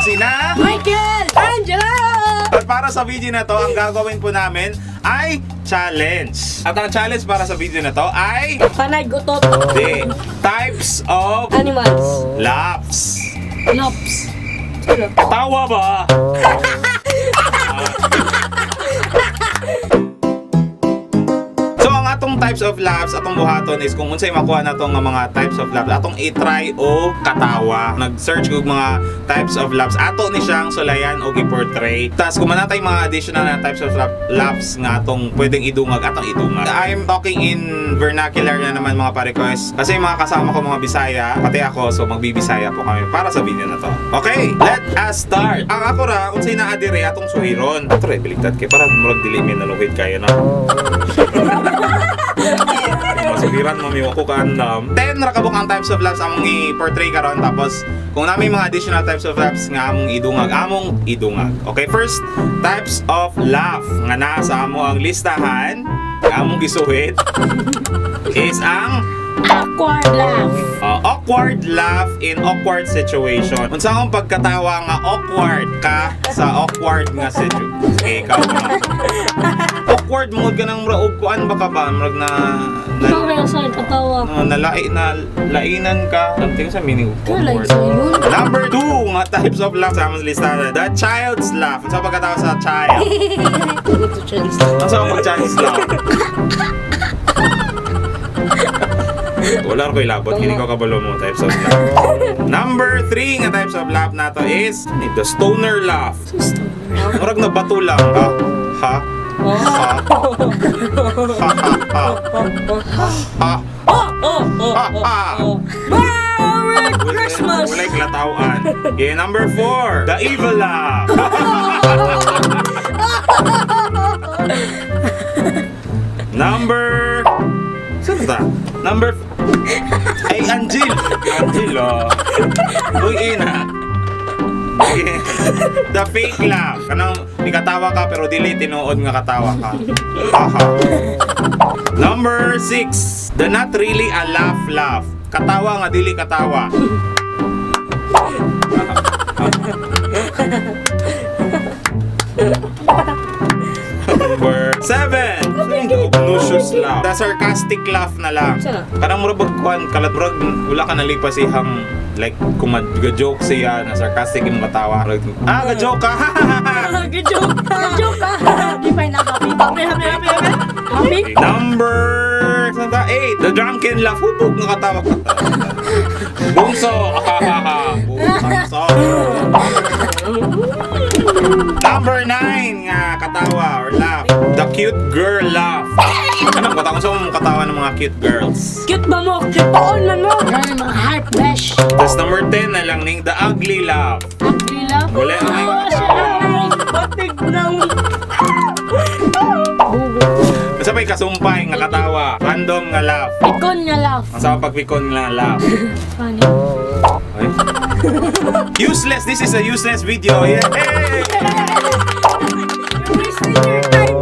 sina Michael! Angela! At para sa video na to, ang gagawin po namin ay challenge. At ang challenge para sa video na to ay Panay gutot. The types of Animals. Laughs. Lops. Sino? Tawa ba? So ang atong types of laughs atong buhaton is kung unsay makuha nato nga mga types of laughs atong i-try o katawa. Nag-search og mga types of laughs ato ni siyang sulayan og i-portray. Tas kung manatay mga additional na types of laughs nga atong pwedeng idungag, atong idungag. I'm talking in vernacular na naman, mga pare ko, kasi yung mga kasama ko mga Bisaya, pati ako, so magbibisaya po kami para sa video na to. Okay, let us start. Ang ako ra unsay naa dire atong suhiron. Ato ra baligtad kay para murag dili mi naluhid kayo na. Masugiran mo mi ko kaandam. 10 ra kabuk ang types of laughs among i-portray karon, tapos kung namin mga additional types of laughs nga among idungag, among idungag. Okay, first types of laugh nga naa sa amo ang listahan nga among gisuhit is ang Awkward laugh. Awkward laugh in awkward situation. Unsa akong pagkatawa nga awkward ka sa awkward nga situation? Sige, ikaw na. Awkward mo ka nang muraog kuan ba ka ba? Murag na Ikaw kaya sa katawa. no, nalai na lainan ka. Something sa meaning of Ikaw lang awkward. sa yun. Number 2 nga types of laugh sa among listahan. The child's laugh. Unsa pagkatawa sa child? Ito chance. Unsa ang pag-child's laugh? Wala ko ilabot, hindi ko kabalo mo types of laugh. Number 3 nga types of laugh nato is the stoner laugh. Murag na bato lang. Ha? Ha? Ha? Ha? Ha? Ha? Ha? Oh, oh, oh, Ha? Ha? oh. Merry Christmas! Walay kalatawan. Okay, number 4, the evil laugh. Number... Saan ta? Number... Ay, Angel! Angel, oh. Uy, ina. Okay. The fake laugh. Kanang nikatawa ka pero dili tinuod nga katawa ka. Aha. Number 6. The not really a laugh laugh. Katawa nga dili katawa. Number 7. The obnoxious laugh. The sarcastic laugh na lang. Saan? Kanang murag kuan kalat murag wala ka nalipas siyang like kung mag-joke siya na sarcastic yung katawa. Murag, ah, ga-joke ka. Good joke! Good joke ka! Di pa na happy. Happy, happy, happy, happy. Happy? Number saan ta? 8. The drunken laugh. Hubog nga katawa ka. Bungso. Bungso. Number 9 nga katawa or laugh. The cute girl laugh. Anong katawa? Sa mong katawa ng mga cute girls? Cute ba mo? Cute on man mo! Ganun mga hype besh. Tapos number 10 na lang ning the ugly laugh. Ugly laugh. Wala ang Ah, siya ang batig ng... Basta may kasumpay nga katawa. Random nga laugh. Ikon nga laugh. Ang sa pagpikon nga laugh. Funny. Ay. Useless! This is a useless video. Yeah! Hey! You're wasting your time.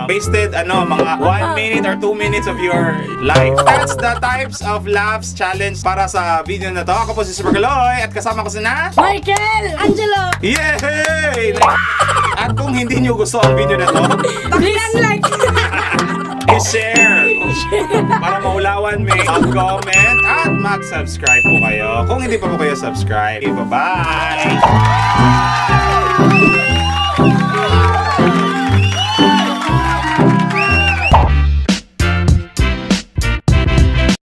Wasted ano, mga 1 minute or 2 minutes of your life. That's the types of laughs challenge para sa video na to. Ako po si Super Kaloy at kasama ko si na... Michael! Angelo! Yay! At kung hindi nyo gusto ang video na to, Please like! I-share para maulawan may mag-comment at mag-subscribe po kayo. Kung hindi pa po kayo subscribe, bye-bye!